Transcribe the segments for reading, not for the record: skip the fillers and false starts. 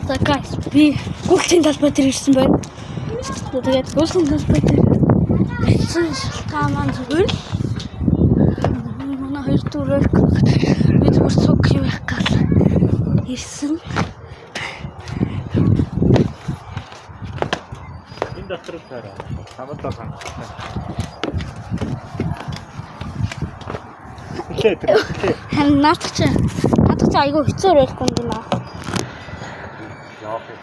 За guys, би гүйлтийн талбай дээр ирсэн байна. За тэгээд гүйлтийн талбай дээр ирсэн шалтгаан маань зүгээр л манай хоёр дөрөв би зүгээр цуг явах гал ирсэн. Энэ дотор таараа. Хамтлаа хангалттай. Хэлээ тэр. Хэлээ. Харин наадах чи айгүй хэцүү ролик юм байна. Яах вэ?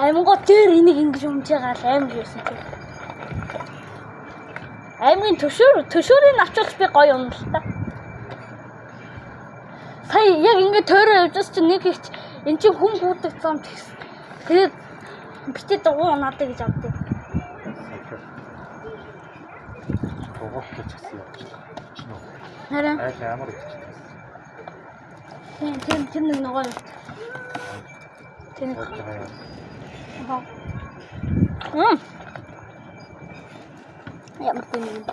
Аймгаа дээр энийг ингэж өмж байгаа л аймаг юусэн чи. Аймгийн төшөөрийг авчвал би гоё юм л та. Сая яг ингэ тойроо явж чинь нэг ихч эн чинь хүн гүйдэг зам тэгсэн. Тэгээд битээ дугуй унаадаг гэж авдیں۔ Тугах гэж хэлсэн явж байгаа. Чинь үү? Харин Айл амар их чинь. тийм тийм тэр нэг нөгөө юм. Тэр нэг. Болж байгаа юм. Аа. Ямар гүн юм.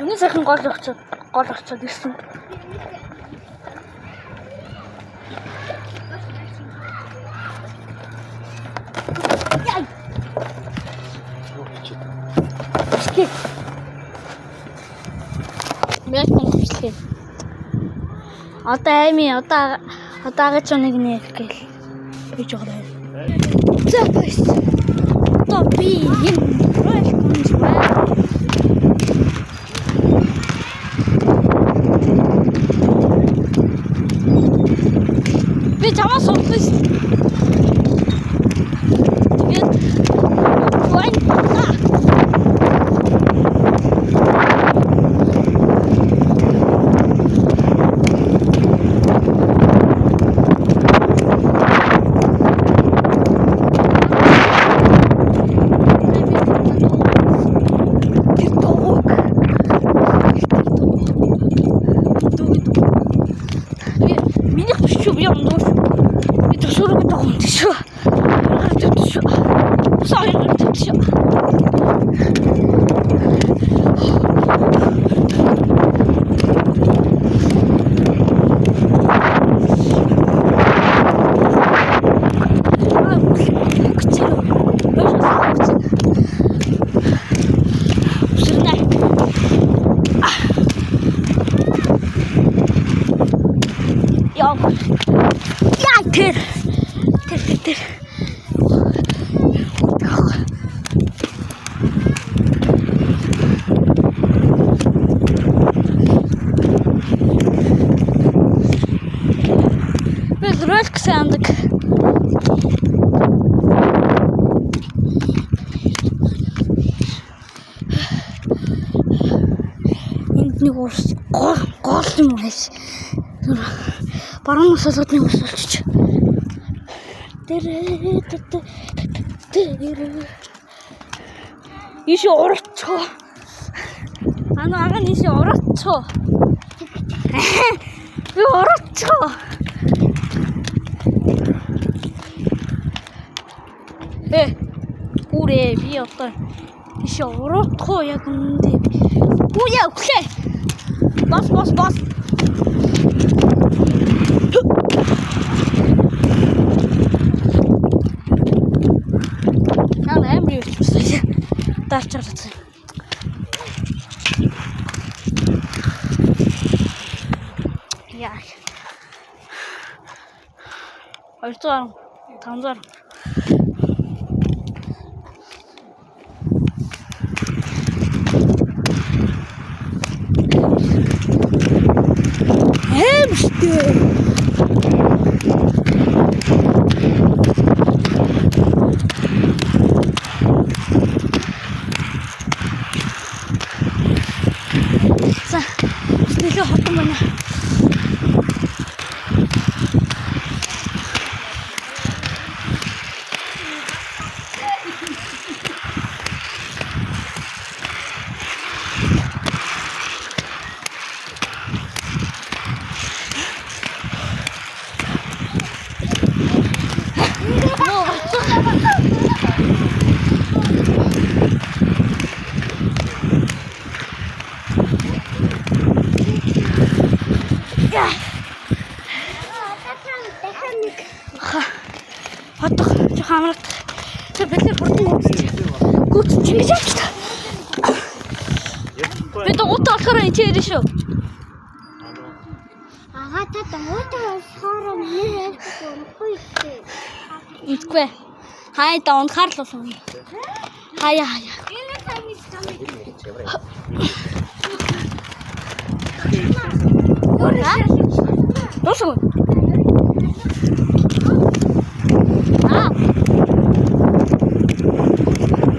Миний сайхан гол очоод ирсэн. Яй, Юу хийж байна? бичлэг. Мяг бичлэг. Одоо аймын одоо агач нэг нэр гээл хийж байгаа юм. За guys. Одоо би энэ ролик унж байна. Би чамаа суулгах шүү. Тэгээд байна. Тэр дууг. Тэр дууг. Дууг дууг. Би миний биш шүү. Би ондоо шүү. Би төшөөрөг дууг юм шүү. Хоёр төвд шүү. Бус хоёр төвд шүү. Аа, үгч юм. Хоёроо үгч. Үсэрнэ. Яа. Яа тэр. Тэр тэр тэр. Би ролик сандаг. Энд нэг ус гол гол юм байж. Баруун солиод нэг ус болчих. Тэр тэр Ийш уралцоо. Ана ага нийш уралцоо. Би уралцоо. Э. Үрээ би одоо ийш уралцоо яг үнэндээ. Үе өглөө. Бас бас бас. Наа амар юу гэсэн. Даарч байгаа. Яа. 200 500. Аим штэ. За, нэлээ хотон байна. Одоохоо. Одох жоохон амрах. Тэр бид нэр хурдан гүйцэж. Гүйцэж ингэж явчихлаа. Ядахгүй. Бид гутаа болохоор энэ чи ирнэ шүү. Ага та дуутай болохоор нэр ярьдаг унахгүй юу? Мэдгүй. Хай да унахаар л болсон. Хаяа хаяа. Энэ сайн Дуусах уу? Аа.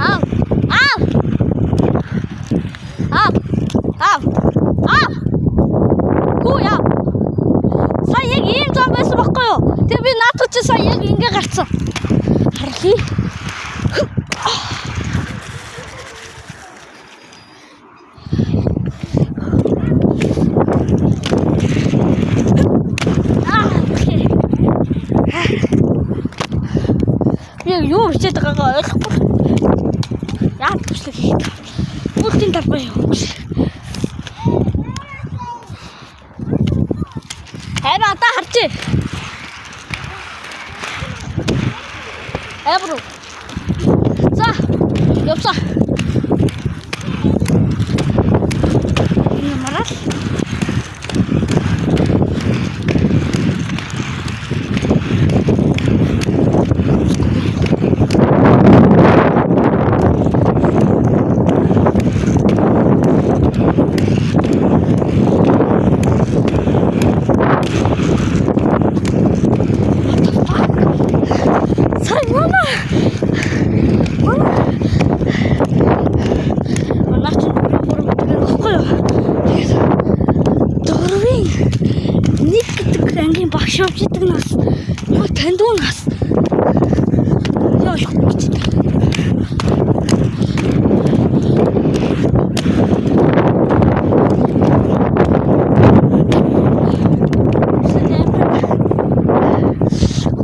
Аа. Аа. Аа. Аа. Аа. Гүү яа. Сая яг ийм зам байсан байхгүй юу? Тэгээ би наадах чи сая яг ингэ гарцсан. Харлаа. Аа. Окей. Би яг юу бичээд байгаагаа ойлгохгүй. Яа бичлэг хийх. Үйлдлийн талбай юу гэж. Харин одоо харчих. Эбру. За, явсаа. Энэ марал. Сая мама. Мама. Манай чинь дөрөв гурав гэдэг нь баггүй юу? Тэгээд дөрвийн нэг гэдэг ангийн багш явж идэг нас. Нөгөө тандуу нас. Яа ойлгохгүй гэж.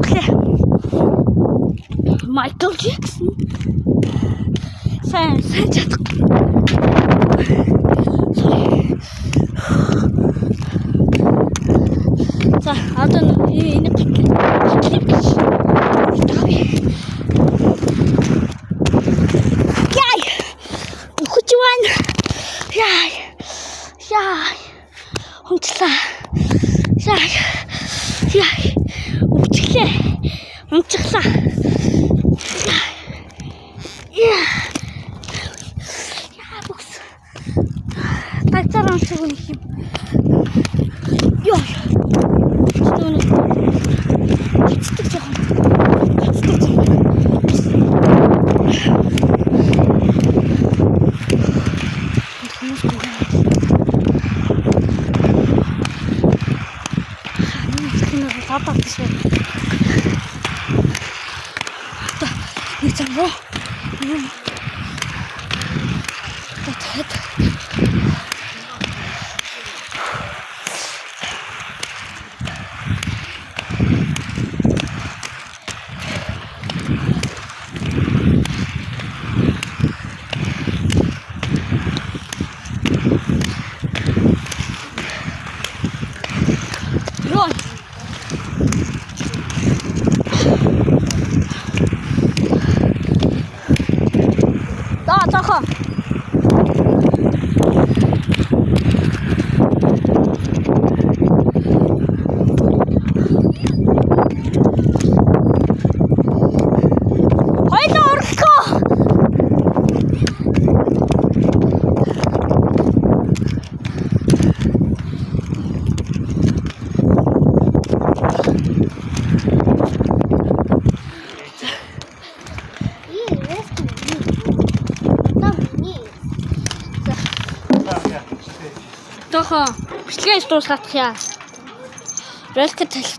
Окей. Майкл Джексон. Сайн сайн чадахгүй. Sorry. За одоо энийг клик гэж. Тавь. Яй. Үхэж байна. Яй. Яй. Унтлаа. Яй. Яй. Өвчлээ. Унчихлаа. Яа. Яа бүкс. Тацаар унчих юм. Йоо. Стон. Гацдаг жоохон. Гацдаг жоохон. Хүмүүс гүгэн. Ханаа ихнэр лабаг шүү. Одоо нэг зам руу. Юм. Одоо тэгэхэд Йоо. За цаахан. Хоёлоо оролцоо. Тохо бичлэгээ дуусгах яа. Ролик талах.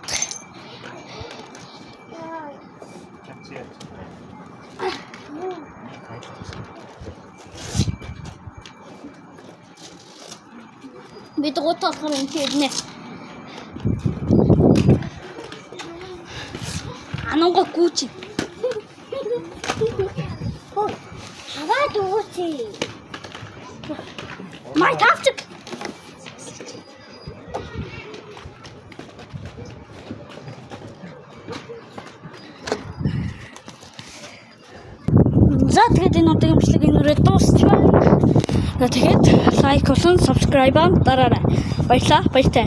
Бид гут болохоор энэ ирнэ. Ананга гүүч. Хөөе. Хаваад өгөөч. Май тавчик. За, тэгээд энэ удаагийн бичлэг энэ үрээ дуусч байна. За, тэгээд like болон subscribe дараарай. Баярлалаа. Баяртай.